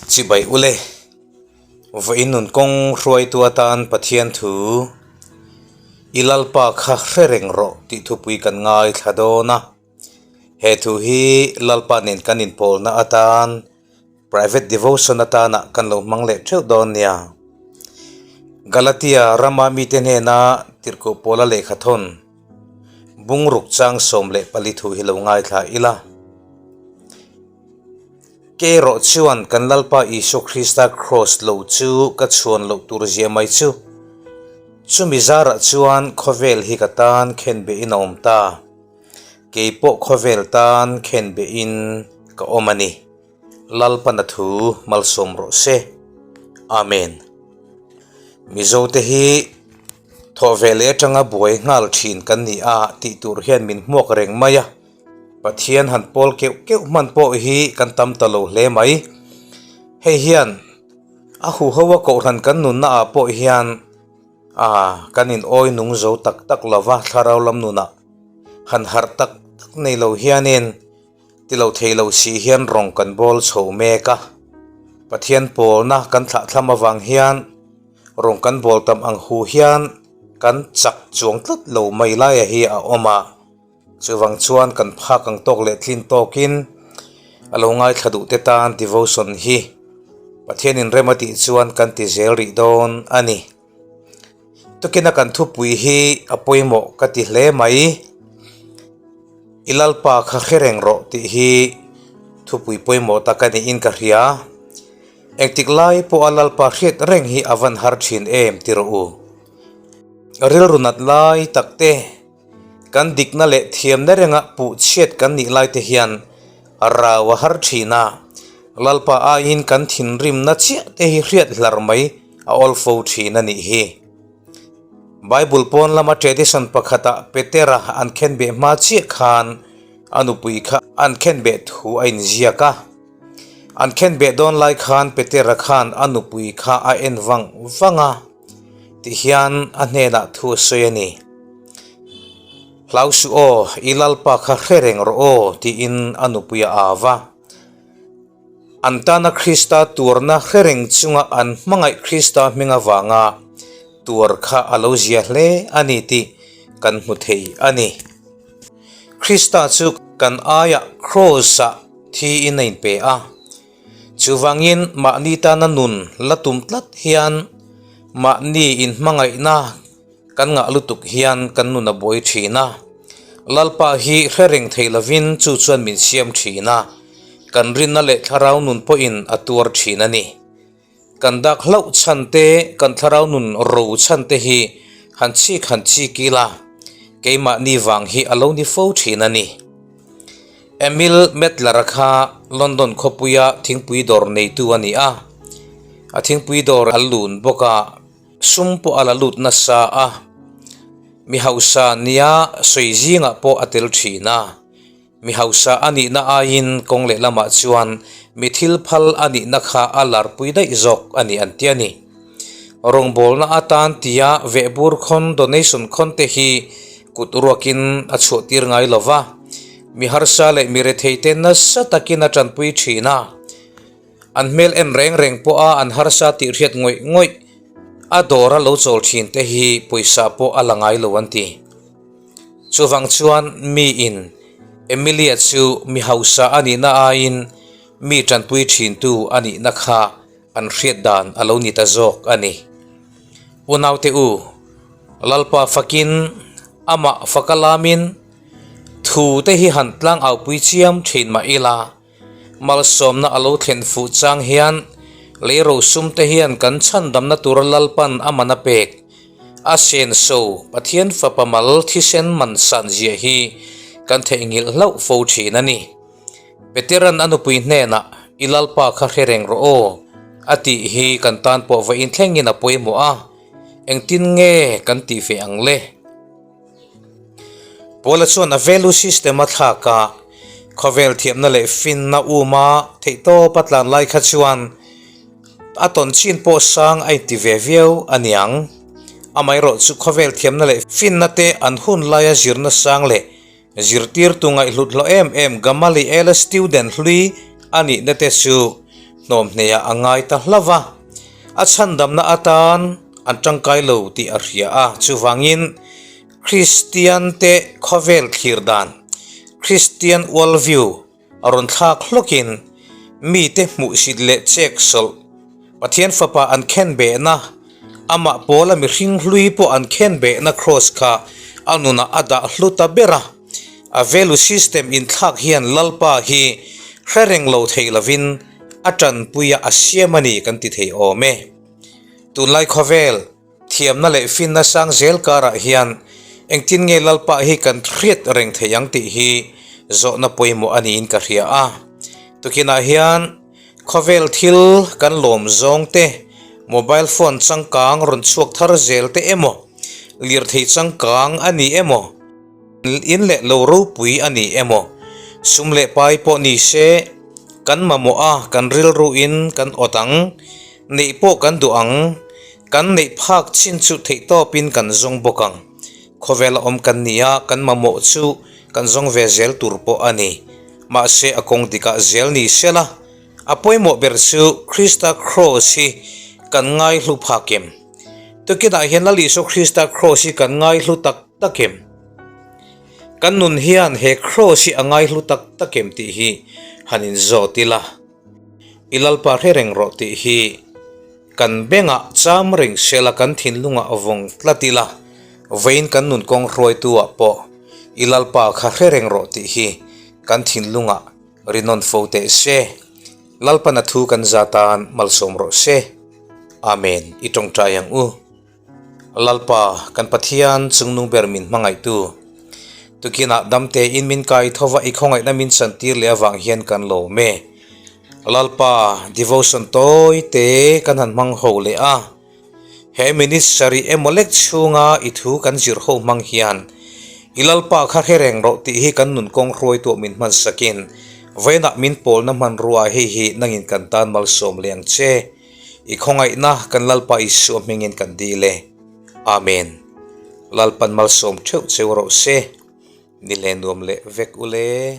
Chibai ule, vawiin nun kawng hruaitu atan Pathian thu i Lalpa kha hre reng rawh tih thupui kan ngaithla dawn a. He thu hi Lalpa nen kan inpawlna atan private devotion atana kan lo hmang leh theuh dawn nia. Galatia rama mite hnena tirhkoh pawla lehkha thawn bungruk chang 14 thu hi lo ngaithla ila. Ke erawh chuan kan Lalpa Isua Krista Kraws lo chu ka chhuan loh tur zia mai chu. Chumi zarah chuan khawvel hi ka tan khen behin a awm ta. Kei pawh khawvel tan khen behin ka awm a ni. Lalpana thu malsawm rawh se. Amen. Mizote hi thawh ve leh atanga buai nghal thin kan ni a tih tur hian min hmuak reng mai a. Pathian han pawl keuh keuh hman pawh hi kan tam ta lo hle mai. Hei hian a huho a kohhran kan nunna ah pawh hian ah kan in awi nung zo tak tak lo va, thlarau lam nunah han harh tak tak nei lo hianin ti lo thei lo si hian rawng kan bawl chho mek a. Pathian pawlna kan thlahthlam avang hian rawng kan bawl tam ang hu hian kan chak chuang tlat lo mai laia hi a awm a. Chuvang chuan kan phak ang tawk leh tlin tawkin a lo ngaithla duh te tan devotion hi Pathianin rem a tih chuan kan ti zel rih dawn a ni. Tukina kan thupui hi a pawimawh ka ti hle mai. I Lalpa kha hre reng rawh tih hi thupui pawimawh tak a niin ka hria. Engtik lai pawha Lalpa hriat reng hi a van har thin em ti rawh u. Rilru nat lai tak te. Kan dikna leh thiamna renga puh chhiat kan nih lai te hian rau a har thin a, Lalpa aiin kan thinrimna chiah te hi hriat hlar mai a awl fo thin a nih hi. Bible pawn lama tradition pakhatah Petera an khenbeh hma chiah khan a nupui kha an khenbeh thu a inziak a. An khenbeh dawn lai khan Petera khan a nupui kha a en vang vang a. Tihian a hnenah thu a sawi a ni. Hlau suh aw, i Lalpa kha hre reng rawh aw, tiin a nupui a au a. An tana Krista tuarna hre reng chunga an hmangaih Krista hming avanga tuar kha a lo zia hle a ni tih kan hmu thei a ni. Krista chu kan aiah Kraws-ah thiin a inpe a. Chuvangin mahni tana nun la tum tlat hian mahni inhmangaihna kan ngah lutuk hian kan nun a buai thin a. Lalpa hi hre reng thei lovin chu chuan min siam thin a, kan rinna leh thlarau nun pawhin a tuar thin a ni. Kan dak hlauh chhan te, kan thlarau nun ro chhan te hi han chik han chik ila, keimahni vang hi a lo ni fo thin a ni. Emil Mettler-a kha London khawpuia thingpui dawr neitu a ni a, a thingpui dawr a lun bawk a, sum pawh a la lut nasa a, mi hausa nia sawi zingah pawh a tel thin a, mi hausa a nihna aiin kawng lehlamah chuan mi thil phal a nihna kha a larpui daih zawk a ni an ti a ni. Rawngbawlna atan tia vehbur khawn donation khawn te hi kut ruakin a chhuah tir ngai lo va, mi harsa leh mi rethei te nasa takin a tanpui thin a, an hmel en reng reng pawha an harsa tih hriat ngawih ngawih a dawra lo chawl thin te hi pawisa pawh a la ngai lo an ti. Chuvang chuan miin Emilia chu mi hausa a nihna aiin mi tanpui thintu a nihna kha An hriat dan a lo ni ta zawk a ni. Unaute u, Lalpa fakin, amah faka lamin, thu te hi han tlang aupui chiam thin mah ila, malsawmna a lo thlen fuh chang hian lei rosum te hian kan chhandamna tura Lalpan a man a pek, a senso Pathian Fapa mal thisen man san zia hi kan theihnghilh hlauh fo thin a ni. Peteran a nupui hnenah, I Lalpa kha hre reng rawh aw, a tih hi kan tan pawh va inthlengin a pawimawh a, engtin nge kan tih ve ang le? Paula chuan a value system a thlak a, khawvel thiamna leh finna uma theihtawp a tlan lai kha chuan a tawn chin pawh sang a inti ve viau a niang. Amaherawh chu khawvel thiamna leh finna te an hun laia zirna sang leh Zirtirtu ngaihhlut hlawh em em Gamaliela student hlui a nihna te chu Hnawmhneah a ngai ta hlauh a, a chhandamna atan an tangkai lo tih a hria a, chuvangin Kristiante khawvel thlir dan, Christian worldview, a rawn thlak hlawkin mite hmuhsit leh chek sawlh Pathian fapa an khen behna, amah pawla mihring hlui pawh an khen behna kraws kha a nunah a dah hlu ta ber a. A value system inthlak hian Lalpa hi hre reng lo thei lovin a tanpuia a siam a ni kan ti thei awm e. Tunlai khawvel thiamna leh finna sang zel karah hian engtin nge Lalpa hi kan hriat reng thei ang tih hi zawhna pawimawh a niin ka hria a. Tukinah hian khawvel thil kan lawm zawng te, mobile phone changkang rawn chhuak thar zel te emaw, lirthei changkang a ni emaw, In leh lo ropui a ni emaw, sum leh pai pawh ni se, kan mamawh a, kan rilru in kan awt ang, neih pawh kan duh ang, kan neih phak chin chu theihtawp in kan zawng bawk ang. Khawvel a awm kan ni a, kan mamawh chu kan zawng ve zel tur pawh a ni. Mahse a kawng dikah zel ni sela, a pawimawh ber chu Krista Kraws hi kan ngaihlu phak em? Tukinah hian Lal Isua Krista Kraws hi kan ngaihlu tak tak em? Kan nun hian he kraws hi a ngaihlu tak tak em tih hi han inzawt ila, I Lalpa hre reng rawh tih hi kan bengah cham reng sela kan thinlungah vawng tlat ila, vawiin kan nun kawng hruaituah pawh I Lalpa kha hre reng rawh tih hi kan thinlungah rinawn fo teh se. Lalpan a thu kan za tan malsawm rawh se. Amen. I tawngtai ang u. Lalpa, kan Pathian chungnung ber min hmangaihtu, tukinah damte in min kai thova i khawngaihna min chantir leh avang hian kan lawm e. Lalpa, devotion tawi te kan han hmang ho leh a, he minute sarih emaw lek chhunga i thu kan zir ho hmang hian i Lalpa kha hre reng rawh tih hi kan nun kawng hruaituah min hman sakin vawiinah min pawlna hmanrua hei hi nangin kan tan malsawm leh ang che. I khawngaihna kan Lalpa Isua hmingin kan dil e. Amen. Lalpan malsawm theuh cheu rawh se. Ni leh nuam leh vek ule.